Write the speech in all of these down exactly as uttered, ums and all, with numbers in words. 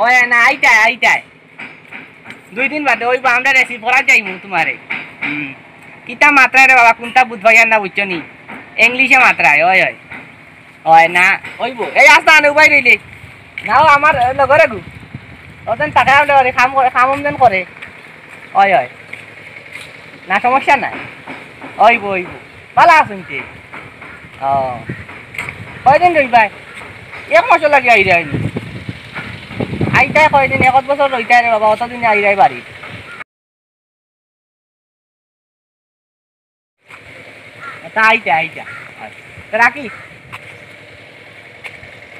ওই না, আইতায়, আইতায়। দুই দিন বাদে ওই আমরা রেসি পড়া যাইমু তোমারে। হুম। কিতা মাতরায় রে বাবা, কুনতা বুঝবায় না, বুঝছো নি? ইংলিশে মাতরায়, ওই, ওই। ওই না, ওইবো। এই আস্তা আনে উবাই রইলে। নাও আমার লগরে গু। ওজন টাকা আমলে করে, কাম করে, কাম আমদান করে। ওই, ওই। না, সমস্যা নাই। ওইবো, ওইবো। ভালা আছইন তে? ও। কয়দিন রইবায়? এক মাসর লাগি আইরায় নি। আইতায় কয়দিন, এক বছর রইতায় রে বাবা, অতদিনে আইরায় বাড়ি। তা আইতা, আইতা। তো রাখি।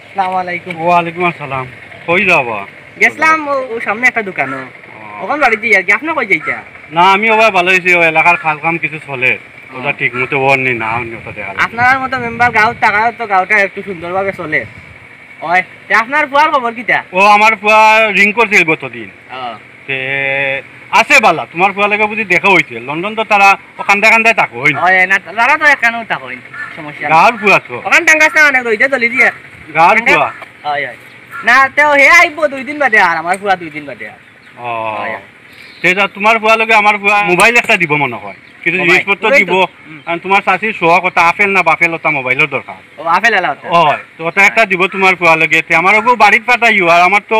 আসসালামু আলাইকুম। ওয়ালাইকুম আসসালাম। কই যাবা? গেছলাম ও, ও সামনে একটা দোকানো। ও। ওখান বাড়িত যাই আর কি, আপনে কই যাইতা? না, আমি ওবা ভালা আছি, ও এলাকার কাজ কাম কিছু চলে। ওটা ও। ঠিক মতো ওর নেই, না, অন্য ওটা দেখা যায়। আপনার মতো মেম্বার গাঁওত থাকায় তো গাঁওটা একটু সুন্দরভাবে চলে। ওই, তে আপনার ফুয়ার খবর কিতা? ও, আমার ফুয়া রিং করছিল গতদিন। ও। তে আছে ভালা, তোমার ফুয়ার লগে বুঝি দেখা অইছে। লন্ডন তো তারা ও কান্দায় কান্দায় থাকো, অয় না? ওই, না, তারা তো একখানেও থাকো, অয় না? সমস্যা নাই। গাঁওর ফুয়া তো। ওখান টাঙ্গাস না অনেক রইদে দলি দিয়া। গাঁওর টাঙ্গাস? ফুয়া। ওই, ওই। না, তেও হে আইবো দুই দিন বাদে আর, আমার ফুয়া দুই দিন বাদে আর। ও। ওই, ওই। তে যা, তোমার ফুয়ার লগে আমার ফুয়া মোবাইল একটা দিব মনে হয়। কিছু মোবাইল। জিনিসপত্র ওই তো। দিব। হুম। আর তোমার চাচির শখ ওটা আপেল না বাপেল ওটা মোবাইলর দরকার। ও, আপেল আলা ওটা। ওই, তো ওটা একটা দিব তোমার ফুয়ার লগে। তে আমার ওগু বাড়িত পাঠাইও, আর আমার তো,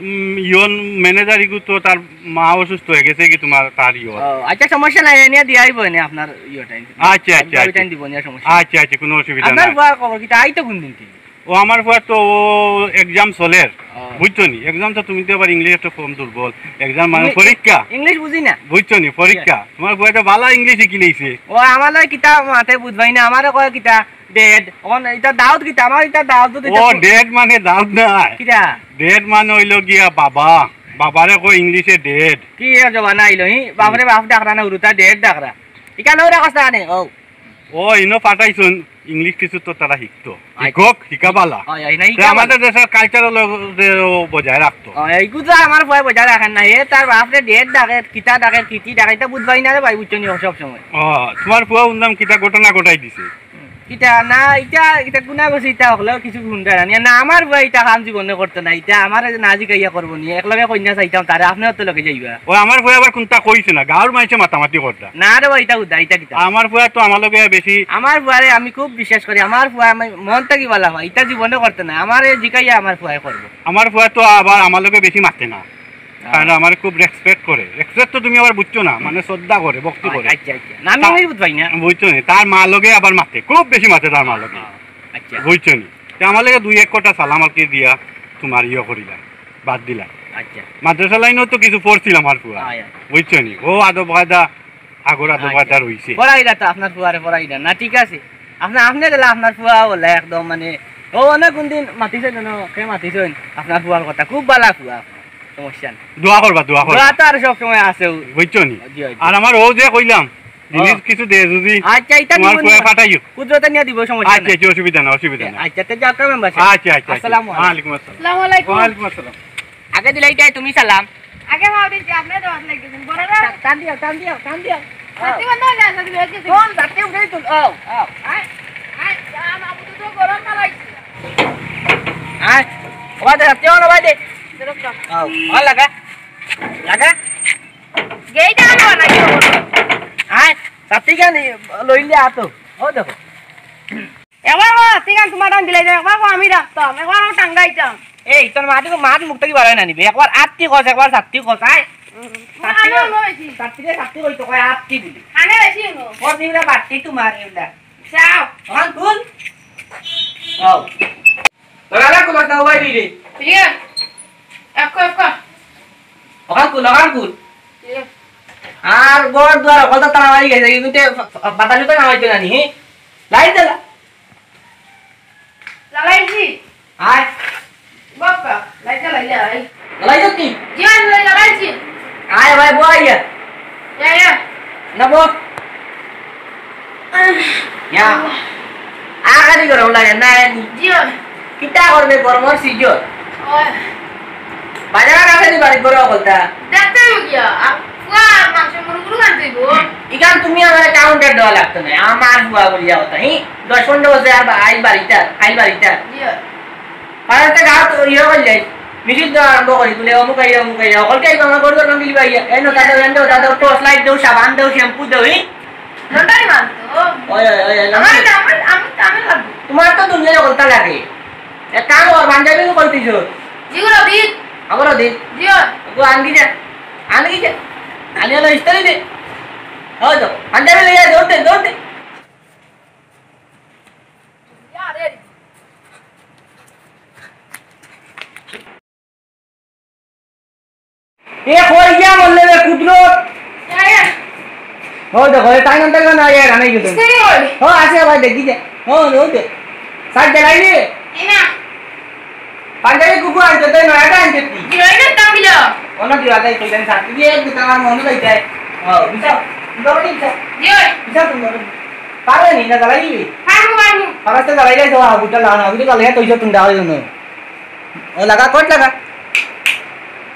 উম, ইয়ন ম্যানেজার ইগু তো তার মা অসুস্থ হয়ে গেছে কি তোমার তার ইয়ন। ও, আচ্ছা, সমস্যা নাই, এনে দিয়া আইবো এনে আপনার ইয়টা। আচ্ছা, আচ্ছা, আচ্ছা। দিব নিয়া সমস্যা নাই। আচ্ছা, আচ্ছা, কোনো অসুবিধা আপনার নাই। ফুয়ার খবর কিতা? আইতো কোন দিন কি? ও আমার ফুয়া তো ও এক্সাম চলের, ও। বুঝছো নি? এক্সাম তো তুমি তো আবার ইংলিশ একটু কম দুর্বল। এক্সাম মানে ইংলি-, পরীক্ষা। ইংলিশ বুঝি না। বুঝছো নি? পরীক্ষা। ইয়া। তোমার ফুয়া তো ভালা ইংলিশ শিখি লইছে। ও আমার লগে কিতা মাতে বুঝবায় না, আমারে কয় কিতা ড্যাড। অখন ইটা দাউদ কিতা? আমার ইটা দাউদ তো ও ইটা ড্যাড মানে দাউদ না। কিতা? ড্যাড মানে অইলো গিয়া বাবা। বাবারে কয় ইংলিশে ড্যাড। কি এ জমানা আইলো, হি? বাপরে বাপ ডাকরা না, উরুতা ড্যাড ডাকরা। ইখান ওরা কথা আনে, ও। ও, ইনো পাঠাইছইন, ইংলিশ কিছু তো তারা শিখতো। আচ্ছা। শিখক, শিখা ভালা। হয়, হয়, না, তে শিখা আমাদের ভালা। দেশের কালচারও লো-, যে ও বজায় রাখতো। হয়, এইগু তো আমার ফুয়ায় বজায় রাখের না। হে তার বাপরে ড্যাড ডাকের, কিতা ডাকের, কিতি ডাকের, ইটা বুঝবায় না রে ভাই, বুঝছো নি, ও সব সময়। ও, তোমার ফুয়া উনদাম কিতা ঘটনা ঘটাই দিছে? হুম। কিতা না, ইটা, ইটা গুনা গেছে, ইটা হকলেও কিছু গুণ যায় না। না, আমার ফুয়া ইটা কাম জীবনে করতো না, ইটা আমারে না জিকাইয়া করবো নি, একলগে কইন্যা চাইতাম, তারে আপনেও তো লগে যাইবা। ও, আমার ফুয়া আবার কুনতা কইছে না, গাঁওর মাইনষে মাতামাতি করতা। না রে ভাই, ইটা হুদা, ইটা কিতা? আমার ফুয়া তো আমার লগে বেশি আমার ফুয়ারে আমি খুব বিশ্বাস করি। আমার ফুয়া আমি মন থাকি ভালা পাই। ইটা জীবনে করতে না। আমারে জিকাইয়া আমার ফুয়ায় করবো। আমার ফুয়া তো আবার আমার লগে বেশি মাতে না। হ্যাঁ। কারণ আমারে খুব রেসপেক্ট করে। রেসপেক্ট তো তুমি আবার বুঝছো না, মানে শ্রদ্ধা করে, ভক্তি করে। আচ্ছা, আচ্ছা। না, আমি তা-, ইংলিশ বুঝবায় না। বুঝছো নি? তার মা লগে আবার মাতে, খুব বেশি মাতে তার মা লগে। আচ্ছা। বুঝছো নি? তে আমার লগে দুই এক কথা সালাম আর কি দিয়া তোমার ইয়ে করিলাম, বাদ দিলাম। আচ্ছা। মাদ্রাসা লাইনেও তো কিছু পড়ছিলাম আর ফুয়া। আয়, আয়। বুঝছো নি? ও আদব কায়দা আগর আদব আচ্ছা। কায়দা রইছে। পড়াইরা তো আপনার ফুয়ারে পড়াইরা না, ঠিক আছে। আপনা-, আপনে গেলা আপনার ফুয়া বলে একদম মানে, ও অনেক কোন দিন মাতিছইন, কে মাতিছইন আপনার ফুয়ার কথা, খুব ভালা ফুয়া, সমস্যা নাই। দোয়া করবা, দোয়া করবা। দোয়া তো আর সব সময় আছে। বুঝছো নি? জি, জি। আর আমার ও যে কইলাম, জিনিস ও। কিছু দে যদি আচ্ছা, ইটা তোমার দিব ফুয়া নিয়া। পাঠাইও। কুদরতে নিয়া দিব, সমস্যা আচ্ছা, নাই। আচ্ছা, অসুবিধা নাই, অসুবিধা নাই। আচ্ছা, তে যাও, মেম্বার সাহেব। আচ্ছা, আচ্ছা, আচ্ছা। আসসালামু আলাইকুম। ওয়ালাইকুম আসসালাম। আসসালামু আলাইকুম আসসালাম। আগে দিলাইতায় তুমি সালাম। আগে মাও দিন, আপনে তো আসলে একজন বড় না। টান দিও, টান দিও, টান দিও। ছাতি বন্ধ হইলে আসলে বেশ কিছু। কোন ছাতি উঠেই তুল? ও, ও। আয়, আয়, যা, মামু তো গরম না লাগছে। আয়, ওবা দে, ছাতি অন, ওবা দে। ও, ভালা লাগা। লাগা। গেইটা আনো না, কি করবো? আয়, ছাতি কেন লইলে আতো? ও দেখো। একবার কও, ছাতি খান তোমার টান দিলাই দে, একবার কও আমি রাখতাম, একবার আমি টাঙ্গাইতাম। এই, তোর মাটি, মাটি মুখ থাকি বাড়াই না নিবে। একবার আত্তি কস, একবার ছাতি কস, আয়। উম, ছাতি আমার কস, মনে হয়েছে। ছাতি দে, ছাতি কই তো কয় আত্তি বুলি। কানে বেশি হলো। ও, নিউলা বাটি তোমার, নিউলা। চাও। ওখান খুল। ও। লাগালা কুল, না, ওবাই দিলে। ঠিক আছে। এক, এক। ওখান খুল, ওখান খুল। ঠিক আছে। আর ঘর দুয়ার হকল তো তালা মারি গেছে, কিন্তু তে বাতাসে তো নামাইতে না নি, হি? লাইট জ্বালা। জ্বালাইছি। আয়। বাপ্পা, লাইট জ্বালাই, জ্বালাই। জ্বালাই তো কি? জি, আমি জ্বালাইছি। আয় ভাই, বয় ইয়া। ইয়া, ইয়া। না বো। ইয়া। আগারি গরম লাগে না নি? জি অয়। কিতা করবে গরমর সিজন? অয়। বাজার আছে নি বাড়ি গরম বলতা? দেখতে অইবো গিয়া। আর ফুয়া আর মাংস মুরু মুরু আনতে অইবো। ইখান তুমি আমার কাউন্টার দেওয়া লাগতো না। আমার ফুয়া বলিয়া কথা। হি, দশ পনেরো বছর আর বা-, আইল বাড়িটা, আইল বাড়িটা। জি অয়। আর একটা গাঁত ইয়ে করলে, মিছিল দেওয়া আরম্ভ করি, তুলে অমুক আইয়া, অমুক আইয়া, হকলকে আইবা আমার গরু দরকার দিলি ভাইয়া। এই নো, তাদের এনে দেও, তাদের টর্চ লাইট দেও, সাবান দেও, শ্যাম্পু দেও, হি? লন্ডারি মাল তো। ওই, ওই, ওই, ওই, আমার, লন্ডারি। আমার, আমি, আমি লাগবো। তোমার তো দুনিয়ার হকলতা লাগে। এক কাম কর, পাঞ্জাবি কই তুই জোর? জিগুলো দিক। আমারও দিক। জিও। ও আনবি যা। আনবি যা। আনি হলো ইস্তারি দে। ওই তো, পাঞ্জাবি লইয়া দৌড় দে, দৌড় দে। এ কই গিয়া মরলে রে কুদরত? ও দেখো, এ টাইম আনতে গেল না, এ রানাই গেছে। ও, আছে ভাই, দেখি যে। ও, ও দে। সাইড দেখাই রে। পাঞ্জাবি কুকু আনতে, তাই নয়াটা আনতে তুই। অন্য দিবা তাই, তুই জানি সাথে দিয়ে এক দুটা আমার মনে লইতে হয়। ও, বিশাল, সুন্দর করে বিশাল। বিশাল সুন্দর করে। পারে নি, না জ্বালাই দিবি? পারবো, পারবো। পারাস্তে জ্বালাই যাই, তো আগুটা লাগানো, আগুটা জ্বালাই, তুই সব তুন্দা হয়ে যাবে। ও লাগা, কট লাগা।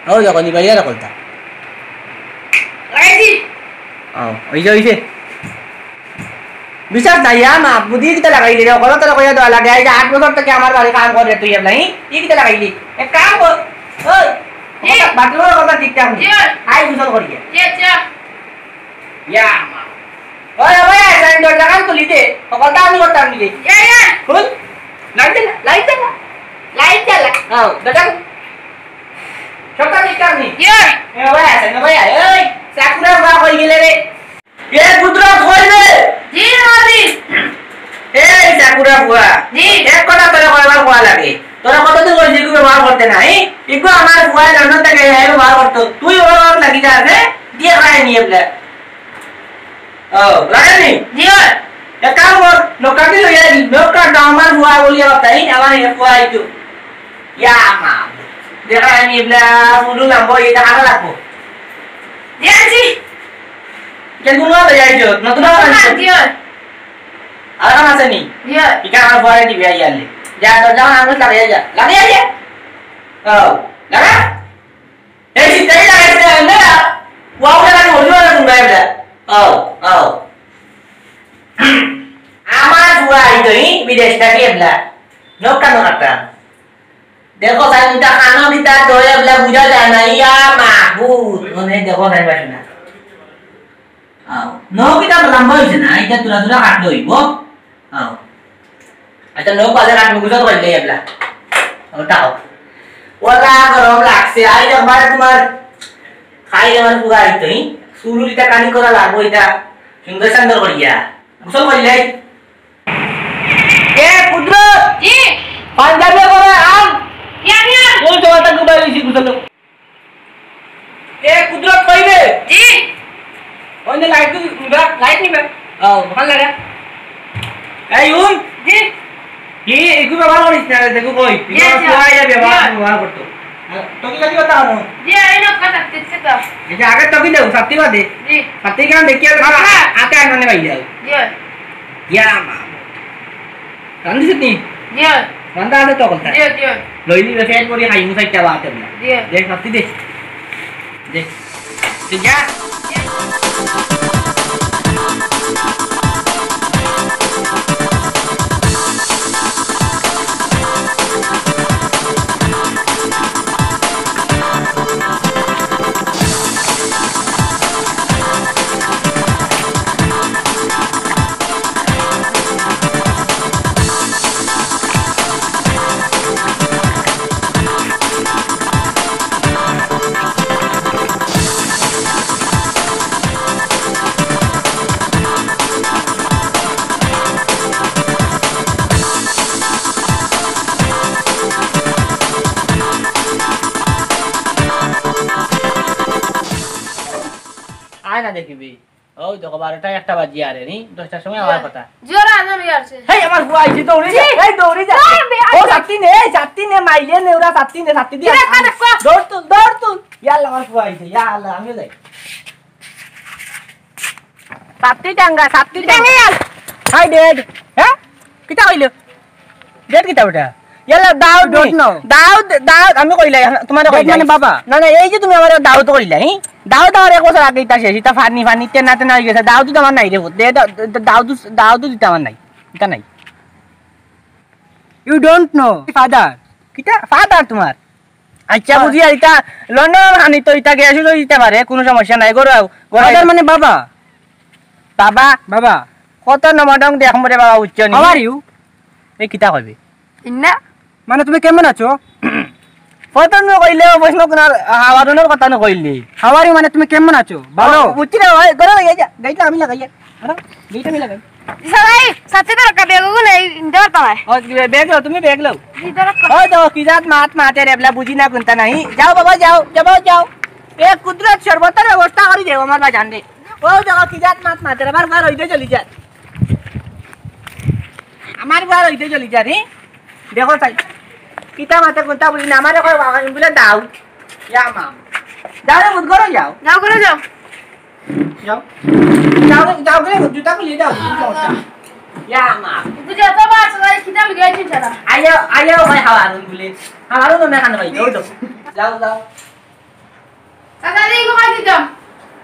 ও যখন নিবাই আর কলতা। লাগাইছি। ও, ওই যে, ওই যে। বিশ্বাস নাই, ইয়া মা, বুদ্ধি কিতা লাগাইলি রে? কত তোরা কইয়া দেওয়া লাগে, এই যে আট বছর থেকে আমার বাড়ি কাম করে তুই, নাই? ই কিতা লাগাইলি? এক কাম কর। ওই, জি। বাথরুমের কথা ঠিকঠাক নেই। জি। আই গোসল করিয়া। জি, আচ্ছা। ইয়া মা। ওই, ওই, আচ্ছা, আমি দরজা কান খুলি দে। সকালটা আমি করতাম নি। ইয়া, ইয়া। খুল। লাইট জ্বালা, লাইট জ্বালা। লাইট জ্বালা। হ্যাঁ, দরজা খুল। সকাল দিকটা আমি। ইয়া। এ, ওই, আচ্ছা, ওই, ওই, সাকুরা বা কই গেলে রে? এ, কুদরত কই রে? জি, হাজির। এই সাকুরা ফুয়া। জি। এক কথা তোরা কয়বার কওয়া লাগে। তোরা কতদিন কইছি ইগু ব্যবহার করতে না, এই? ইগু আমার ফুয়া লন্ডন থেকে এই ব্যবহার করতো। তুই ওর ওর লাগি যা আছে, দিয়ে খায় নিয়ে বলে। ও, লাগেনি? জি, ওই। এক কাম কর, নৌকা কি লইয়া দি? নৌকা তো আমার ফুয়া বলিয়া কথা, এই আমার এই ফুয়া আইতো। ইয়া মা। দেখা আমি এবলা উলু লাম্বো, এটা হারা লাগবো। জি, আনছি। কেন কোনো হবে যাই তো? নতুন হবে না, আনছি। জি, ওই। আর কাম আছে নি? জি, ওই। ইটা আমার ফুয়ারে দিবে, আইয়া আনলে। যা, তো যা, আমি লাগাই যা। লাগাই যা। ও, লাগা। এই সিস্টেমে লাগাইছে না? ওয়াও লাগানো হলো না তোমরা এটা। ও, ও। আমার ফুয়া আইতো, ই বিদেশ থাকি এবলা। নৌকা নৌকাটা। দেখো, সাইনটা খানো কিতা তো এবলা বুঝা যায় না। ইয়া মাহবুব। মানে দেখো, নাই পাইছো না। আও। নখ ইটা তো লম্বা হইছে না, ইটা তুলা তুলা কাটলে হইব। আও। আচ্ছা, নখ বাজে কাটবো, গুজব করিলে এবলা। ওটাও। ওলা গরম লাগছে, আই একবার তোমার খাই আমার পুরা আইতো, হি? চুলুর ইটা কানি করা লাগবো, ইটা সুন্দর সুন্দর করিয়া। গুজব করিলে। এ, কুদরত! জি। পাঞ্জাবি করে আন। ইয়া, ইয়া। কোন জগাটা ঘুমাই রইছি, গুজব। এ, কুদরত কই রে? জি। ওই যে লাইট নিবা, লাইট নিবা। ও, ভালা লাগা। এই, উন। জি। কি, এগু ব্যবহার করিস না রে, দেখো কই। জি, এগুলো আচ্ছা। সবাই ব্যবহার, জি। ব্যবহার করতো। হ্যাঁ, তো কি লাগি কথা হলো? জি, এই লোক কথা দিচ্ছে তো। এই যে আগে তো কি দেবো, সত্যি বাদে। জি। সত্যি কেন দেখি আর বাবা। আতে আর মানে ভাই যাও। জি। ইয়া মা। রান্ধি সত্যি? জি। রান্ধা আছে তো কথা? জি, জি। লইলি রে, ফ্যান করি খাই, মুসাই চাবা আতে না। জি। দে, সত্যি দে। দে। তুই যা। আয় না দেখিবি। ওই দেখো, বারোটা একটা বাজি আরে নি, দশটার সময় আমার কথা। জোরে আজান হয়ে আসছে। এই, আমার ফুয়া আইছে, দৌড়ি যা, জি। এই, দৌড়ি যা। দৌড় বে, ও, আচ্ছা। ছাতি নে, এই, ছাতি নে, মাইলে নে, ওরা ছাতি নে, ছাতি দিয়ে কি রে, আন। কানে কো? দৌড় তুল, দৌড় তুল। ইয়া আল্লাহ, আমার ফুয়া আইছে, ইয়া আল্লাহ, আমিও যাই। সাতটি টাঙ্গা, সাতটি টাঙ্গা। High dead. হ্যাঁ? কিতা কইলে? ডেড কিতা ওটা? ইয়াল্লা দাউদ You don't নি। Know। দাউদ, দাউদ, আমি কইলাই, তোমারে ডেড কইলাই। মানে বাবা? না, না, এই যে তুমি আমারে দাউদ কইলাই, হি? দাউদ আমার এক বছর আগে ইতা শেষ, ইতা ফানি, ফানি, তেনা, তেনা অই গেছে। দাউদ তো আমার নাই রে, পুত। দে, দা-, দা-, দাউদ, দাউদ দিতে আমার নাই। ইতা নাই। You don't know। ফাদার। কিতা? ফাদার তোমার? আচ্ছা, হ্যাঁ। বুঝি, আর ইটা লন্ডন খানি তো ইটা গ্যাস হইতে পারে, কোনো সমস্যা নাই। গরো, গরো। ফাদার মানে বাবা। বাবা? বাবা। কত নম্বর ডং দেখ মরে বাবা, উচ্চ নি। How are you? এই কিতা কইবে? ইন্না? মানে তুমি কেমন আছো? প্রথম কইলে প্রশ্ন কোন আর হাওয়ারুনের কথা না কইলি। How are you মানে তুমি কেমন আছো? ভালো। বুঝছি না ভাই, গরো লাগাই যা। গাইটা আমি লাগাই যা। আরে, গাইটা আমি লাগাই। সবাই, সাথে তো রাখা ব্যাগ ওগুলো এই ইন্দোর পাড়ায়। ও, ব্যাগ লও, তুমি ব্যাগ লও। ইন্দোর পাড়ায়। ওই তো, কি জাত মাত মাতে রে, এবলা বুঝি না কোনটা নাই। যাও বাবা, যাও, যাও বাবা, যাও। এ কুদরত শরবতের ব্যবস্থা করি দেও আমার বাজান রে। ও দেখো, কি জাত মাত মাতে রে, আমার ঘর হইতে চলি যায়। আমার ঘর হইতে চলি যায় রে। দেখো তাই। কিতা মাতে কোনটা বুঝি না, আমারে কয় বাবা, আমি বলে দাও। ইয়া মা। যাও রে, মুখ ঘরে যাও। যাও, ঘরে যাও। যাও। যাও, যাও রে, জুতা খুলে যাও। ইয়া মা। বুঝে তো বাস, ভাই, কিতা লুকিয়ে আছিস সারা? আইও, আইও ভাই, হাওয়ারুন বলে। হাওয়ারুন না খান ভাই, যাও, যাও। যাও, যাও। চাচা, এই ঘুমাই দিতাম।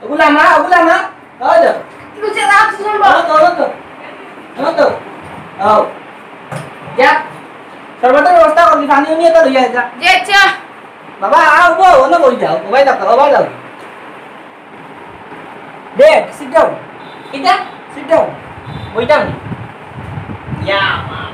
ওগুলা না, ওগুলা না। যাও, যাও। বুঝে রাখ, শুনবো। যাও তো, যাও তো। যাও তো। যাও। যা। শরবতের ব্যবস্থা করলি, পানি উনি এটা লইয়া যা। জি, আচ্ছা। বাবা, আও গো, ওনে বই যাও, ও ভাই যাও, ও ভাই যাও। Dad, sit down. কিতা? Sit down. বইতাম নি? ইয়া মা।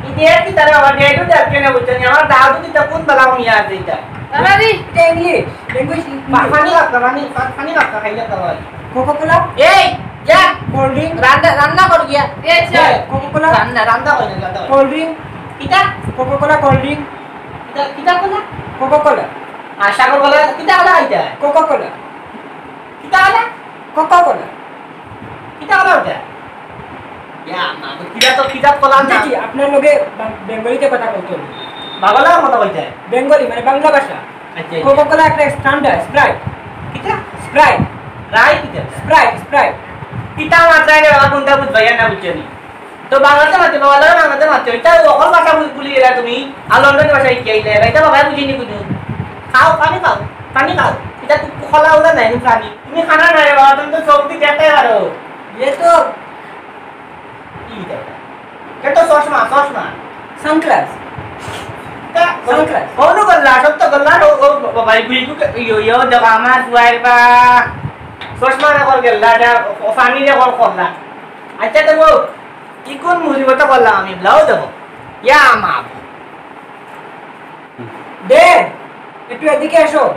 ইতে কি তারা আমার ডেডু দেখে না বুঝছেন? আমার দাদু কিতা কোন বালা মিয়া আছে এটা? দাদাজি। এটা English, language English. পা-, পানি লাগবে, পানি, পা-, পানি লাগবে, খাইলে খাওয়া। Coca Cola? এই, যা। Cold drink? রান্না, রান্না কর গিয়া। এই, স্যার। এই, Coca Cola? রান্না, রান্না কর, রান্না কর। Cold drink? কিতা? Coca Cola, cold drink. কিতা, কিতা কলা? Coca Cola. আর সাগর কলা, কিতা কলা খাইতে হয়? Coca Cola. কিতা কলা? Coca Cola. কিতা কলা ওটা? ইয়া, মা, তো কিতা তো কিতা কলা না? জি, জি, আপনার লগে বা-, বেঙ্গলিতে কথা কইতে হবে। বাংলা কথা কইতে হয়? বেঙ্গলি, মানে বাংলা ভাষা। আচ্ছা, আচ্ছা। Coca Cola একটা ঠান্ডা, Sprite। কিতা? Sprite। রাই কিতা? Sprite, Sprite। কিতা মাত্রায় রে বাবা, কোনটা বুঝবাই আর না বুঝছো নি? তো বাংলাতে মাতে, বাবা, বাংলাতে মাতে। এটা অকল ভাষা ভুল-, ভুলি গেলা তুমি। আর লন্ডনী ভাষা শিখিয়া আইলে, এটা বাবাই বুঝিনি কুনু। খাও, পানি খাও, পানি খাও। এটা তো খোলা ওলা নাই, প্রাণী। তুমি খানা নাই রে বাবা, তুমি তো চোখ দিয়ে দেখতে পারো। এ তো কি এটা? এটা তো চশমা, চশমা। Sunglass। তা sunglass। কোন গল্লা? সত্য গল্লা? ও, ও, বাবা, এই গুইকু কে-, ইয়ো, ইয়ো, দেখো, আমার ফুয়াইর বা চশমা রে কল গেল্লা, এটা ও পানি রে কল করলা। আচ্ছা, দেখো, কি কোন মুসিবত করলাম আমি, ব্লাও দেখো। ইয়া মা। দে, একটু এদিকে এসো।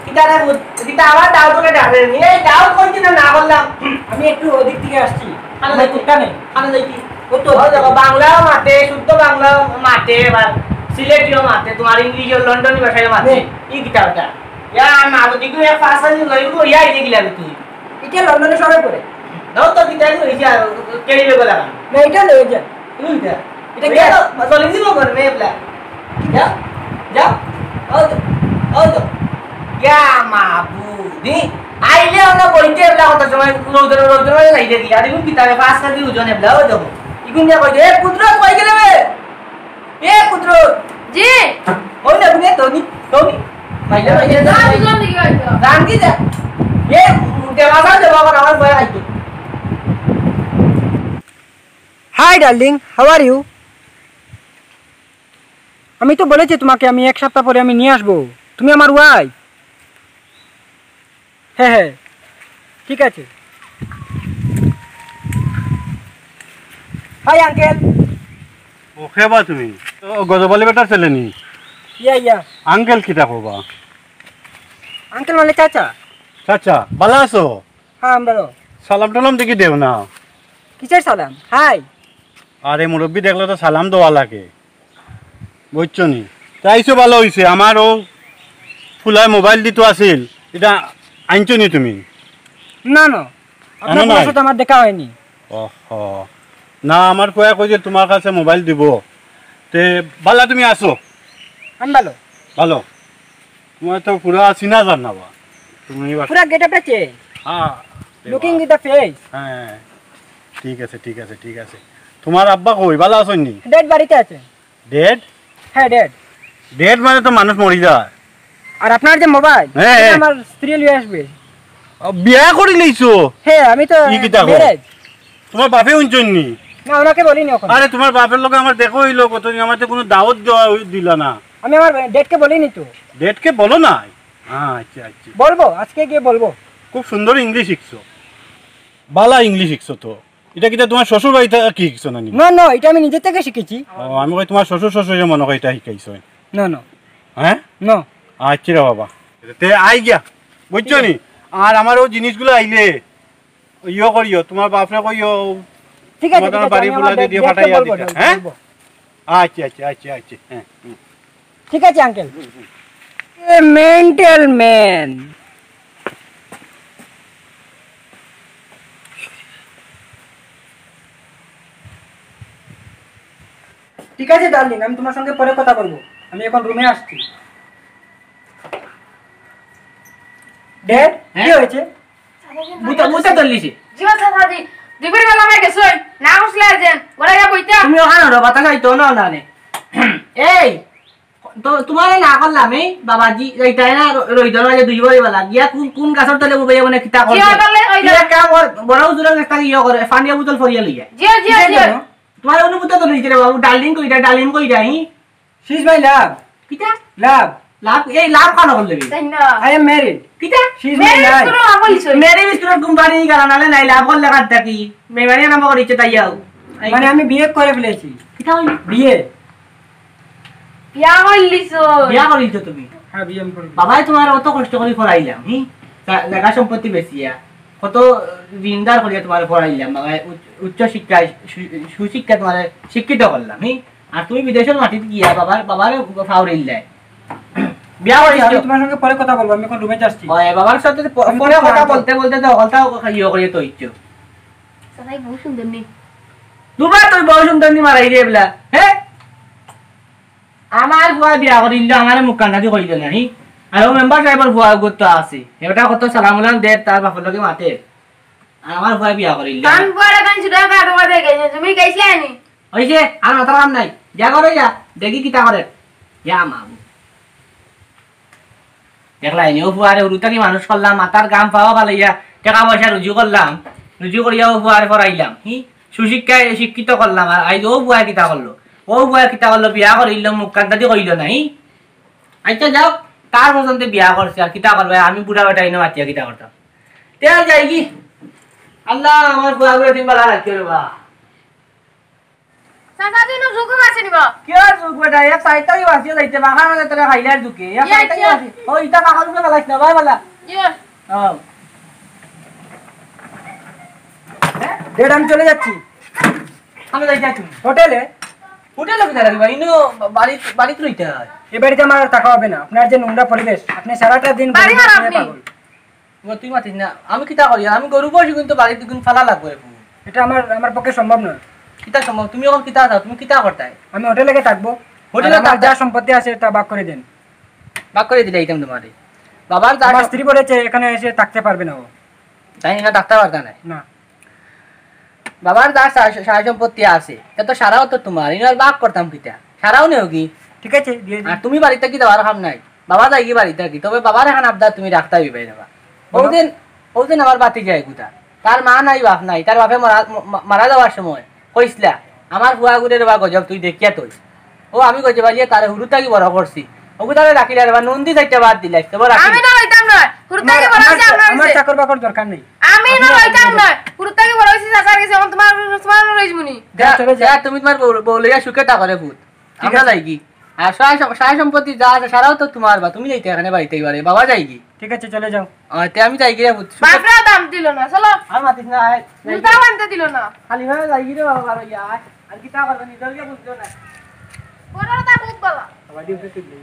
কিতা রে, কিতা আবার দাও তোকে ডাকে নি? এই দাও কই দিন না করলাম। আমি একটু ওদিক থেকে আসছি। খানা আমার দেখি। কুত্তা নেই। খানা দেখি। ও তো ওই দেখো, বাংলাও মাতে, শুদ্ধ বাংলাও মাতে, আবার সিলেটিও মাতে, তোমার ইংলিশও লন্ডনি ভাষায় মাতে। নে। ই কিতা ওটা? ইয়া, মা, তো দেখো, এক পাঁচ সাত দিন লইব, ইয়া, এই যে গিলা তুই। এটা লন্ডনে সবাই পড়ে। নাও তো, কিতা হইছে আর, কেড়ি বেগো লাগা। না, এটা লয়ে যা। তুমি যা। এটা এটা কি? তো জলিম দিব করে, মেয়ে বলা। যাও, যাও। ওই তো, ওই তো। ইয়া, মা, বুদ্ধি। আইলে আমরা বইতে এবলা কত সময়, রৌদ্র, রৌদ্র হয়ে যাইতে কি? আর এখন কিতাবে পাঁচ কেজি ওজন এবলা, ওই দেখো। ইগুন দিয়া কইছে, "এ, কুদরত, কই গেলে রে?" এ কুদরত। জি। ওই না, তুমি ধনী, ধনী। মাইলে, মাইলে, যা, যা। বুঝলাম দেখি হয়তো। জান কি যা? এ, দেওয়া যা, দেওয়া কর, আমার ভয় আইতো। Hi, darling, how are you? আমি তো বলেছি তোমাকে, আমি এক সপ্তাহ পরে আমি নিয়ে আসবো। তুমি আমার wife। হ্যাঁ, হ্যাঁ, ঠিক আছে। Hi, uncle. ও, কে বা তুমি? ও, গজব আলী বেটার ছেলে নি? ইয়া, ইয়া। Uncle কিতা কবা? Uncle মানে চাচা। চাচা, ভালা আছো? হ্যাঁ, আমি ভালো। সালাম টালাম দেখি দেও না। কিসের সালাম? Hi। আরে, মুরব্বি দেখলে তো সালাম দেওয়া লাগে। বুঝছো নি? তে আইছো ভালা অইছে। আমার অউ ফুলায় mobile দিতো আছিল, ইটা আনছো নি তুমি? না, না। আপনার আনো ফুলার নাই? সাথে আমার দেখা হয়নি। ওহো। না, আমার ফুয়ায় কইছিল তোমার কাছে mobile দিবো। তে ভালা তুমি আছো? আমি ভালো। ভালো। তোমার তো পুরা চিনা জানা বা। তুমি এবার পুরা getup টা change। হ্যাঁ। Looking at the face. হ্যাঁ, ঠিক আছে, ঠিক আছে, ঠিক আছে। তোমার আব্বা কই? ভালা আছইন নি? Dead, বাড়িতে আছে। Dead? হ্যাঁ, dead। Dead মানে তো মানুষ মরি যায়। আর আপনার যে মোবাইল, হ্যাঁ, এটা হ্যাঁ। আমার স্ত্রী লইয়া আসবে। ও, বিয়া করি লইছো? হ্যাঁ, আমি তো ই কিতা কও? Marriage। তোমার বাপে হুনছইন নি? না, ওনাকে বলিনি এখন। আরে, তোমার বাপের লগে আমার দেখা অইলো কতদিন, আমার তো কোনো দাওয়াত দেওয়া অই-, দিলা না। আমি আমার dad-কে বলিনি তো। Dad-কে বলো না? আচ্ছা, আচ্ছা। বলবো, আজকে গিয়ে বলবো। খুব সুন্দর English শিখছো। ভালা English শিখছো তো। ইটা কিতা তোমার শ্বশুর বাড়ি থাকি শিখছো না নি? No, no, এটা আমি নিজে থেকে শিখেছি। ও, আমি কই তোমার শ্বশুর শ্বশুরে মনে হয় ইটা শিখাইছইন। No, no। হ্যাঁ? No। আচ্ছা রে বাবা। তে আই গিয়া, বুঝছো নি? আর আমার ও জিনিসগুলা আইলে ইয়ো করিও, তোমার বাপরে কইও, ঠিক আছে, তোমার ঠিক আছে, বাড়ি আমি আমার ফুলা dad-, দিয়ে dad-কে ফাটাইয়া বলবো, দিতা, হ্যাঁ? বলবো। আচ্ছা, আচ্ছা, আচ্ছা, আচ্ছা, হ্যাঁ, হুম। ঠিক আছে, uncle। এ mental man। ঠিক আছে, darling, আমি তোমার সঙ্গে পরে কথা বলবো, আমি এখন রুমে আসছি। Dad, কি হ্যাঁ? হয়েছে? বুতা, বুতা ধরলিছে। জি, বাচ্চা সাজি, দুপুর বেলা আমি গেছই, না উঠলে আর যেন, ওরা গিয়া বইতা। তুমি ওখানে রো, বাতাস আইতো না, না নে। এই, তো তোমারে না করলাম, এই বাবাজি, এইটাই না র-, রইদর মাঝে দুই বই বেলা, গিয়া কোন, কোন গাছর তলে বইয়া মানে কিতা করছে? তাহলে ওই কিতা কাম কর, বড় হুজুরের কাছ থেকে ইয়ে করে, পানিয়া বোতল ফরিয়া লইয়া। জি, জি, কিতা জি। করো? তোমার অনুভূতি তো নিচে রে বাবু, darling কই যায়, darling কই যায়, হি? She's my love। কিতা? Love। Love? এই love কেন করলে বে? তাই না। I am married। কিতা? She's my married life। কোনো love হইছে? Married কোনো কোম্পানি গেল না, নাই love করলে কার থাকি? মেমারি নাম করিছে তাই যাও। মানে আমি বিয়ে করে ফেলেছি। কিতা হইল? বিয়ে। বিয়া করলিছো? বিয়া করিছো তুমি? হ্যাঁ, বিয়ে আমি করি। বাবাই তোমার অত কষ্ট করে পড়াইলাম, হি? জা-, জায়গা সম্পত্তি বেচিয়া, কত ঋণদার করিয়া তোমার পড়াইলাম, বাবাই উচ্চ, উচ্চ শিক্ষায় সু-, সুশিক্ষা তোমার শিক্ষিত করলাম, হি? আর তুমি বিদেশের মাটিত গিয়া বাবার, বাবার ফাউরিল্লায়। বিয়া করিছো? আমি তোমার সঙ্গে পরে কথা বলবো, আমি এখন রুমে যাচ্ছি। ওই বাবার সাথে প-, আমি পরে কথা বলতে বলতে তো হকলতা ইয়ে করিয়া তো ইচ্ছো। সালাই বউ সুন্দর নি। দুবার তুই বউ সুন্দর নি মারাই রে বলা, হ্যাঁ? আমার ফুয়া বিয়া করিল, আমারে মুখ কান্দাদি কইল না, হি? আর ও মেম্বার সাহেবর ফুয়া গত আছে। এটা কত সালাম উলাম দে, তার বাপর লগে মাতে। আর আমার ফুয়া বিয়া করিল। কান ফুয়ারে কান ছুটা কা তোমার দেখে, তুমি গেছিলে নি? ওই যে, আর মাথার কাম নাই। যা করে যা, দেখি কিতা করে। যা মা। দেখলাই নি, ও ফুয়ারে হুরু থাকি মানুষ করলাম, মাথার গাম পাওয়া ফালাইয়া, টাকা পয়সা রুজি করলাম, রুজি করিয়া ও ফুয়ারে পড়াইলাম, হি? সুশিক্ষায় শিক্ষিত করলাম, আর আইজ ও ফুয়ায় কিতা করলো? ও ফুয়ায় কিতা করলো? বিয়া করিল, মুখ কান্দাদি কইল না, হি? আচ্ছা যাও, তার পছন্দে বিয়া করছে, আর কিতা করবে? আমি বুড়া বেটা ইনো মাতিয়া কিতা করতাম? তে আর যাই কি? আল্লাহ, আমার ফুয়াগুলো দিন বালা রাখিও রে বা। চাচা, তুই না যোগ আছে নিবা? কি আর যোগ বেটা, এক সাইডটাই বাঁচিয়ে যাইতে, বাঁকার মাঝে তোরা খাইলে আর ঢুকে। এক ইয়ে, সাইডটাই ইয়ে। বাঁচি-, ও, ইটা বাঁকার উপরে ফালাইস না, ভাই বলা। ইয়ে। ও। Dad, আমি চলে যাচ্ছি। আমি যাই যাচ্ছি। হোটেলে? হোটেলে কোথায় রাখবা? ইনো বাড়ি, বাড়িতে রইতে হয়। এ বাড়িতে আমার আর থাকা হবে না। আপনার যে নোংরা পরিবেশ, আপনি সারাটা দিন বাড়ি গরু আর নিয়ে আপনি? পাগল। ও, তুই মাতিস না, আমি কিতা করি? আমি গরু বসি কিন্তু বাড়িত দুগুণ ফালা লাগবো রে। এটা আমার, আমার পক্ষে সম্ভব নয়। কিতা সম্ভব? তুমি এখন কিতা চাও? তুমি কিতা করতায়? আমি হোটেলে গিয়ে থাকবো। হোটেলে আর আমার থাকতায়? যা সম্পত্তি আছে তা ভাগ করে দেন। ভাগ করে দিলে এইতাম তোমারে। বাবার যা আমার সম- স্ত্রী বলেছে এখানে এসে থাকতে পারবে না ও। তাই না, থাকতে পারতা না? না। বাবার যা সা-, সা-, সম্পত্তি আছে, তা তো সারাও তো তোমার, ইনার ভাগ করতাম কিতা? সারাও নেও কি? ঠিক আছে, দিয়ে দিন। আর তুমি বাড়িত থাকি যাওয়ার কাম নাই, বাবা যাই কি বাড়িত থাকি, তবে বাবার এখন আবদার তুমি রাখতায় অইবায় রে বা। বাবা। ওদিন, ওদিন আমার বাতি যায় কুতা, তার মা নাই, বাপ নাই, তার বাপে মরা, ম-, মা-, মারা যাওয়ার সময় কইছলা, "আমার ফুয়াগুরে রে বা গজব তুই দেখিয়া থইস।" ও আমি কইতে পারি, "তারে হুরু থাকি বড় করছি, ওগু তারে রাখিলে রে বা নুন দি চাইটা বাদ দিলাইস, তবে রাখিলে।" আমি না রইতাম না, হুরু থাকি আমার, বড় আমার, হইছে আপনার আমার কাছে। চাকর বাকর দরকার নেই। আমি না আপনি রইতাম আপনার না। হুরু থাকি বড় হইছি চাচার কাছে, এখন তোমার, তোমার রইজ মুনি। যা, যা, চলে যা। যা, তুমি তোমার বউ, বউ লইয়া সুখে থাকো রে পুত। ঠিক আমরা আছে। যাই কি? আর সহায় সম-, সহায় সম্পত্তি যা আছে, সারাও তো তোমার বা, তুমি যাইতে এখানে বাড়িতে এবারে, বাবা যাই কি? ঠিক আছে, চলে যাও। আহ, তে আমি যাই কি রে পুত? সুখে বাপরাও দাম দিল না, চলো। আর মাতিস না, আয়। জুতা আনতে দিল না। খালি ভাবে যাই কি রে বাবা, বারো ইয়া, আয়। আর কিতা করবে, নিজের কি বুঝছো না? ওরা তা খুব বাবা। বাবা, ডিউটি ঠিক নেই।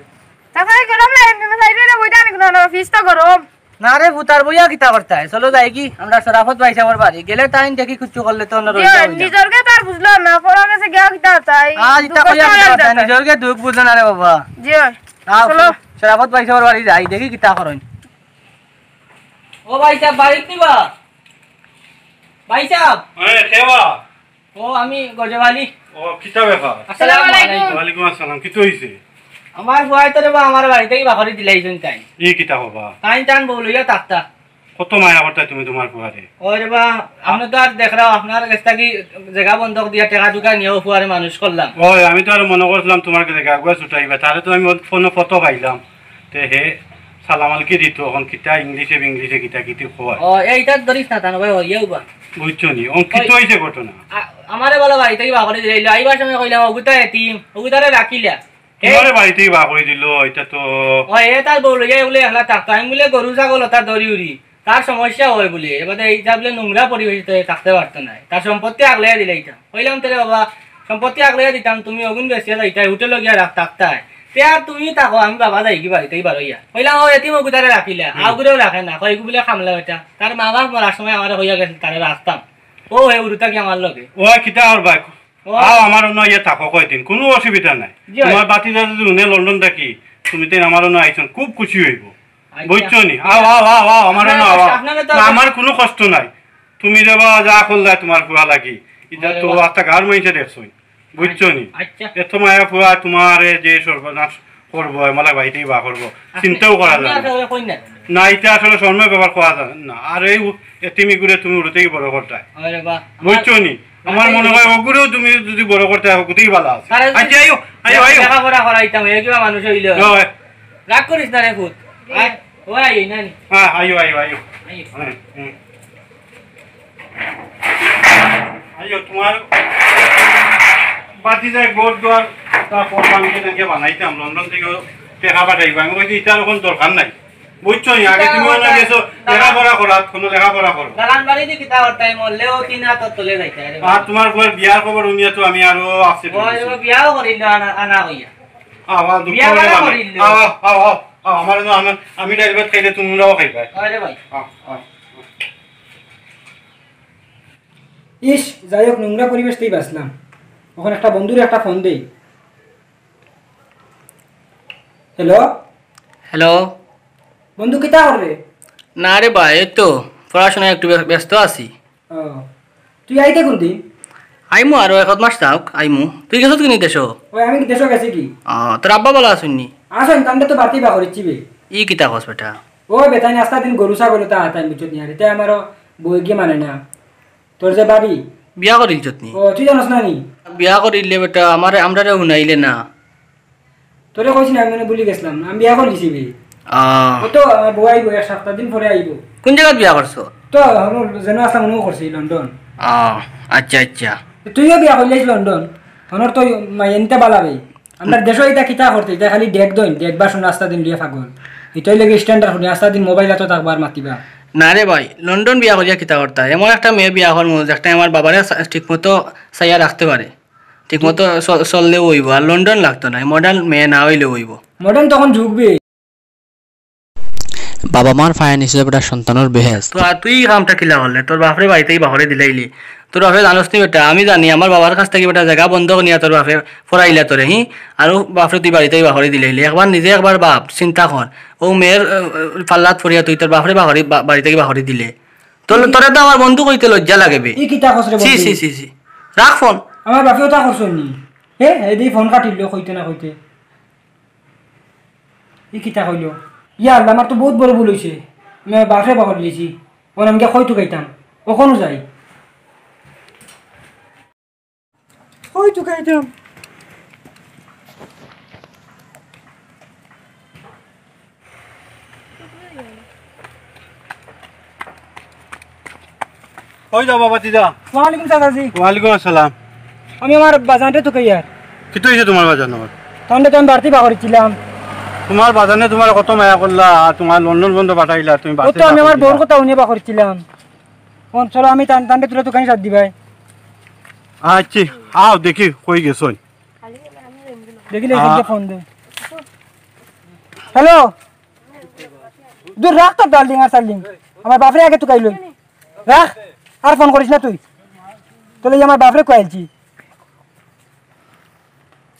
চাচা, এই গরম লাগে, তুমি যাইবে না, বইটা আনি কোনো না, ফিস তো গরম। না রে, ভূতার বইয়া কিতা করতায়? চলো যাই কি, আমরা শরাফত ভাই সাহেবর বাড়ি। গেলে তাইন দেখি কুচ্ছু করলে তো অন্য জি, রইতে হইলাম। নিজরকে তো আর বুঝলো না, পড়া গেছে গিয়া কিতা তাই আর ইতা দুঃখ কইয়া করে কিতা করতায়? দিতাম। নিজরকে দুঃখ বুঝো না রে বাবা। জি, আও, চলো। শরাফত ভাই সাহেবর বাড়ি যাই, দেখি কিতা করইন। ও ভাই সাহেব, বাড়িত নিবা? ভাইসাব। এ, কে বা? ও, আমি গজব আলী। ও, কিতা ব্যাপার? আসসালামু আলাইকুম। ওয়ালাইকুম আসসালাম, কিতা অইছে? আমার ফুয়ায় তো রে বা আমার বাড়ি থাকি বার করি দিলাইছইন তাইন। ই কিতা কও বা? তাইন তান বউ লইয়া থাকতা। কত মায়া করতায় তুমি তুমার ফুয়ারে। ওই রে বা, আপনে তো আর দেখরায়, আপনার গেছ থাকি জাগা বন্ধক দিয়া টেকা টুকা নিয়া ফুয়ারে মানুষ করলাম। ওই, আমি তো আর মনো করছিলাম তুমার গেছে গা গুয়া ছুটাইবা, তারে তো আমি ফোনো ফটো পাইলাম। তে হে সালাম আলকি দিত, অখন কিতা ইংলিশে বিংলিশে কিতা কিতি কয়। ও, এইটা ধরিস না, তানো ভাই, ও, ইয়েও বা। বুঝছো নি? অখন কিতা অইছে ঘটনা? আ-, আমারে বলে বাড়ি থাকি বার করি দিলাইলো, আইবার সময় কইলাম, "অগুতা এতিম, অগুতারে রাখিলা।" হে? তুমারে বাড়ি থাকি বার করি দিলো, ইটা তো ও, এ তার বউ লইয়া এগুলো একলা থাকতো। আমি বুলে গরু ছাগল ওটা দৌড়ি উড়ি, তার সমস্যা অয় বুলে। এবারে ইটা বুলে নোংরা পরিবেশ, তো থাকতে পারতো নায়। তার সম্পত্তি আগলাইয়া দিলাইতাম। কইলাম, "তে রে বাবা, সম্পত্তি আগলাইয়া দিতাম, তুমি অগুন বেচিয়া যাইতায়, হোটেলো গিয়া রাখ থাকতায়। তে আর তুমি থাকো, আমি বাবা যাইগি বাড়ি থাকি বার অইয়া।" কইলাম, "ও এতিম অগুতারে রাখিলা, হুম। আগুরেও রাখে না, কয় এগু বুলে কামলা বেটা। তার মা বাপ মরার সময় আমারে কইয়া গেছে, তারে রাখতাম।" ও হে উরুতা কি আমার লগে? ও কিতা আর ভাই? ও। আও, আমার অনো ইয়া থাকো কয়দিন, কুনু অসুবিধা নাই। জি, তুমার ভাতিজা যদি হুনে লন্ডন থাকি, তুমি তাইন আমার অনো আইছইন, খুব খুশি অইবো। আচ্ছা। বুঝছো নি? আও, আও, আও, আও, আমার অনো আও, আও। আপনারা তো না, আমার কুনু কষ্ট নাই। তুমি রে বা যা করলায় তুমার ফুয়া লাগি, ইটা তো আচ্ছা গাঁওর মাইনষে দেখছইন। বুঝছো নি? আচ্ছা। এত মায়া ফুয়া তুমারে যে সর্বনাশ করবো, এমলা বাড়ি থাকি বার করবো, চিন্তাও করা যায় না। না, ইটা আসলে শরমর ব্যাপার কওয়া যায় না। আর এই উ-, এতিম ইগুরে তুমি উরুতা থাকি বড় করতায়। বুঝছো নি? আমার মনে অয় অগুরেও তুমি যদি বড় করতায়, অগুতেই ভালা আছে। আচ্ছা, আইও, আইও, আইও। লেখাপড়া করাইতাম, এ কিবা মানুষ অইলো। অয়। রাগ করিস না রে পুত। আয়, ও আইও, নানি। হ্যাঁ, আইও, আইও, আইও। আইও। হুম, হুম। আইও, তুমার ভাতিজায় ঘর দুয়ার, তারপর ভাঙ্গি টাঙ্গি বানাইতাম, লন্ডন থাকি টেকা পাঠাইবা। আমি কইছি, "ইটার অখন দরকার নাই।" বুঝছো নি? আগে তুমি অনো গেছো, লেখাপড়া করাত, কুনু লেখাপড়া করো। দালান বাড়ি দি কিতা করতায়, মরলেও তিন আতর তলে যাইতায় রে। আর তুমার ফুয়ার বিয়ার খবর হুনিয়া তো আমি আরো upset অই গেছি। বিয়াও করিল না, আনা, আনা অইয়া। আও, আও, দুঃখ বিয়া করিও না। করিল। আও, আও, আও, আও, আও, আমার, আমার, আমি ডাইল ভাত খাইলে তুমরাও খাইবায়। আরে ভাই। আও, আও। ইস, যাই হোক, নোংরা পরিবেশ থাকি বাঁচলাম। অখন একটা বন্ধুরে একটা ফোন দেই। হ্যালো? হ্যালো? বন্ধু, কিতা কররে? না রে ভাই, এই তো পড়াশোনায় একটু ব্য-, ব্যস্ত আছি। ও, তুই আইতে কুনদিন? আইমু আরো এক মাস থাক, আইমু। তুই গেছত কিনি দেশো? ওই, আমি দেশো গেছি কি? ও, তোর আব্বা ভালা আছইন নি? আছইন, তানরে তো বাড়িত বার করিছি বে। ই কিতা কস বেটা? ও বেটা, আস্তা দিন গরু ছাগল তা হাতাইন, বুঝছত নি? আর ইতা আমারও বউ গিয়ে মানে না। তোর যে ভাবি? বিয়া করিলছত নি? ও, তুই জানোস না নি? বিয়া করিলে বেটা, আমারে, আমরারে হুনাইলে না। তোরে কইছি না, আমি মানে ভুলি গেছিলাম। আমি বিয়া করিলিছি বে। আহ। ও তো আমার বউ আইবো, এক সপ্তাহ দিন পরে আইবো। কোন জাগাত বিয়া করছো? তো, আমার যেন আসলাম, মনে করছি লন্ডন। আহ, আচ্ছা, আচ্ছা। তুইও বিয়া করিলিস লন্ডন। আমার তো মাইয়া নিতে বালা বে। আমরার দেশো ইতা কিতা করতে? ইতা খালি ডেক দইন, ডেক বাসন আস্তা দিন লইয়া পাগল। ইতাই লাগি standard ফোনে আস্তা দিন মোবাইল আতো থাকবা আর মাতিবা। না রে ভাই, লন্ডন বিয়া করিয়া কিতা করতা? এমন একটা মেয়ে বিয়া করমু, যেটা আমার বাবারে সা-, ঠিকমতো চাইয়া রাখতে পারে। ঠিকমতো চল-, চললেও অইবো, আর লন্ডন লাগতো নায়, modern মেয়ে না অইলেও অইবো। Modern তখন যুগ বে। বাবা মার পায়ে নিচে বেটা সন্তানর বেহেস্ত। তো আর তুই ই কামটা কিলা করলে? তোর বাপরে বাড়ি থাকি বার করি দিলাইলি। তোর বাপরে জানোস নি বেটা, আমি জানি আমার বাবার কাছ থাকি বেটা জাগা বন্ধক নিয়া তোর বাপে পড়াইলা তোরে, হি? আর ও বাপরে তুই বাড়ি থাকি বার করি দিলাইলি। একবার নিজে একবার ভাব, চিন্তা কর। ও মেয়ের, আহ, পাল্লাত পড়িয়া তুই তোর বাপরে বার করি, বা-, বাড়ি থাকি বার করি দিলে। তোর, তোরে তো আমার বন্ধু কইতে লজ্জা লাগে বে। ই কিতা কস রে ছি, বন্ধু? ছি, ছি, ছি। রাখ ফোন। আমার বাপে ওটা করছইন নি? হে, এদি ফোন কাটিল কইতে না কইতে। ই কিতা কইলো? ইয়া আল্লাহ, আমার তো বহুত বড় ভুল অইছে। আমি আমার বাপরে বার করিলিছি। অখন আমি গিয়া কই তুকাইতাম? অখনও যাই। কই তুকাইতাম? কই যাও বাবা, তি যা। ওয়ালাইকুম সালাম জি। ওয়ালাইকুম আসসালাম। আমি আমার বাজানরে তুকাইয়ার। কিতা অইছে তুমার বাজানর? তানরে তো আমি বাড়িত বার করিছিলাম। তুমার বাজানে তুমারে কত মায়া করলা, আর তুমার লন্ডন বন্ধ পাঠাইলা, তুমি ও বাড়িত তো আমি বার আমার করিছিলা। বউর কথা হুনিয়া বার করিছিলাম। ফোন চলো, আমি তান-, তানরে তুলে তুকানি সাত দিবাই। আচ্ছা, আও দেখি কই গেছইন। দেখি, দেখি, আ- ফোন দে। হ্যালো। দূর রাখ তোর ডার্লিং আর সার্লিং। আমার বাপরে আগে তুকাই লই। রাখ, আর ফোন করিস না তুই। তোলে আমার বাপরে কইলছি।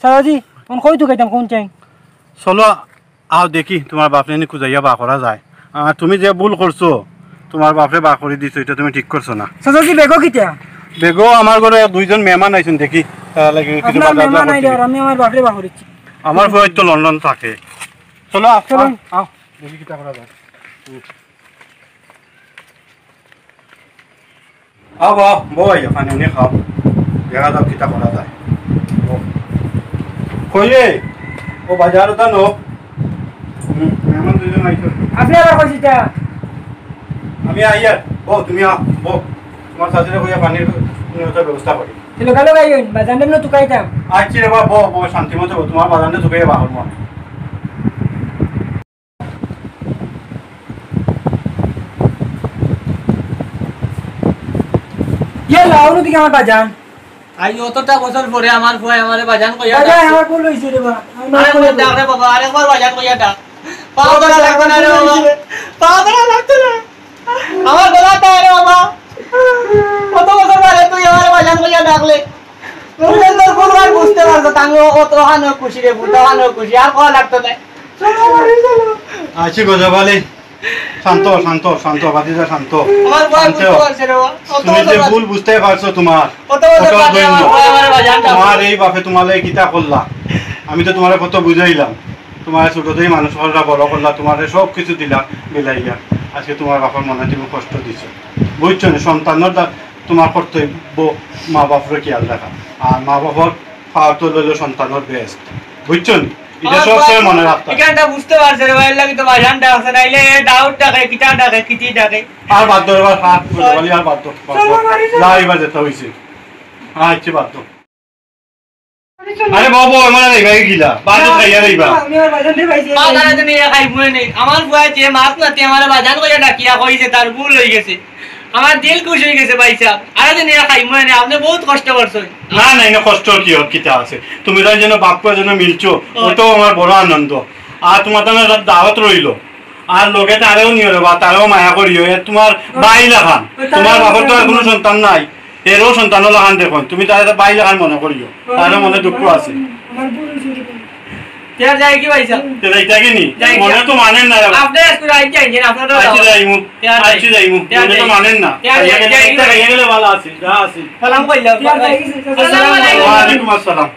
সারাজি, ফোন কই তুকাইতাম, কোন চাই? চলো, আও দেখি, তুমার বাপরে নি খুজাইয়া বার করা যায়। আহ, তুমি যে ভুল করছো, তুমার বাপরে বার করি দিছো, ইটা তুমি ঠিক করছো না। চাচাজি, ব্যাগো কিতা? ব্যাগো আমার ঘরো দুইজন মেহমান আইছইন, দেখি, তারা লাগি কিছু আপনার বাজার মেহমান আইলে করি। আর আমি আমার বাপরে বার করিছি। আমার ফুয়া তো লন্ডন থাকে। চলো, আও, চলো। আও, আও, দেখি কিতা করা যায়। হুম। আও বা, বও আইয়া, পানি উনি খাও। দেখা যাক কিতা করা যায়। বও। কই রে? ও বাজারো তা নো। হুম, মেহমান দুইজন আইছইন। আপনি আবার কইছি তা? আমি আইয়ার। বও, তুমি আও, বও। তুমার চাচিরে কইয়া পানির নিয়ত ব্যবস্থা করি। চলো, গেল গাইন, বাজানরে না তুকাইতাম। আচ্ছা রে বা, বও, বও, শান্তি মতো বও। তুমার বাজানরে তুকাইয়া বাহর মন। ইয়াল্লা, অন্যদিকে আমার বাজান। আই অতটা বছর পরে আমার ফুয়ায় আমারে বাজান কইয়া বাজান, ডাকছে। আমার ভুল হইছে রে বা। আমি মাফ আরে করে আমার দে। ডাক রে বাবা, আরেকবার বাজান কইয়া ডাক। পাও ধরা লাগতো না রে বাবা। পাও ধরা লাগতো না। আমার গলা তা রে বাবা। কত বছর বাদে তুই আমারে বাজান কইয়া ডাকলে। তুই তো তোর ভুল আর বুঝতে পারছো, তাঙ্গো অত হানো খুশি রে, বুঝতে হানো খুশি, আর কওয়া লাগতো না। চলো, বাড়ি চলো। আছি গজব আলী। শান্ত, শান্ত, শান্ত, ভাতিজা শান্ত। আমার বউ শান্ত। বুঝতে পারছে রে বাবা। কত তুমি বছর যে বাদে। ভুল বুঝতে পারছো তুমার, কত বছর কত বাদে ধন্য। আমার বউ আমারে বাজান ডাকছে। তুমার এই বাপে তুমারে কিতা করলা? আমি তো তুমারে কত বুঝাইলাম। তুমারে ছোট থাকি মানুষ করলা, বড় করলা, তুমারে সব কিছু দিলা বিলাইয়া। আজকে তুমার বাপর মনে তুমি কষ্ট দিছো। বুঝছো নি? সন্তানর দা-, তুমার কর্তব্য মা বাপরে খেয়াল রাখা। আর মা বাপর পাওয়ার তো লইল সন্তানর বেহেস্ত। বুঝছো নি? ইটা আমার সব সময় মনে রাখতে হবে। এখানটা বুঝতে পারছে রে ভাই, লাগি তো বাজান ডাকছে, নাইলে এ ডাউট ডাকে, কিতা ডাকে, কিতি ডাকে। আর বাদ দাও, এবার হাত ধরে বলি, আর বাদ দাও, বাদ দাও। চলো, বাড়ি চলো। যা, এবার যেতে হইছে। আচ্ছা, বাদ দাও। আরে বাবু, আমার আর এবার গিলা, বাদ দাও, খাইয়া লইবা। আমি আমার বাজান দিয়ে পাইছি। মা, তারা তো নিয়ে খাই বুয়ে নেই। আমার বুয়া যে মাছ নাতি আমারে বাজান কইয়া ডাকিয়া কইছে, তার ভুল হয়ে গেছে। আমার দিল খুশ হয়ে গেছে ভাই সাহেব। আরে দিন এরা খাইমু এনে, আপনি বহুত কষ্ট করছেন। না, না, এনে কষ্ট কি অর, কিতা আছে? তুমি তাই যেন বাপ পুয়া যেন মিলছো, অয়। ওটাও আমার বড় আনন্দ। আর তুমার তানে একটা দাওয়াত রইলো। আর লগে তারেও নিও রে বা, তারেও মায়া করিও। এ তুমার ভাই লাখান। ওই তারেও তুমার বাপর তো আর কোনো সন্তান নাই। এরও সন্তানও লাখান দেখো। তুমি তারে ভাই লাখান মনে করিও। তারও মনে দুঃখ আছে। আমার ভুল হয়েছে রে ভাই। তে আর যাই কি ভাই সাহেব? তে যাইতা কি নি? যাই কি? মনে তো মানেন না রে বা। আপনি আজকে রাইত যাইন, আপনার আজকে যাইমু। তে আর আজকে যাই। যাইমু। তে আর মনে তো যাই। মানেন না। তে আর খাইয়া যাই, গেলে, যাই। একটা খাইয়া গেলে ভালো আছে, যা আছে। সালাম কইলাম। তে আর যাই। আসসালামু আলাইকুম। ওয়ালাইকুম আসসালাম।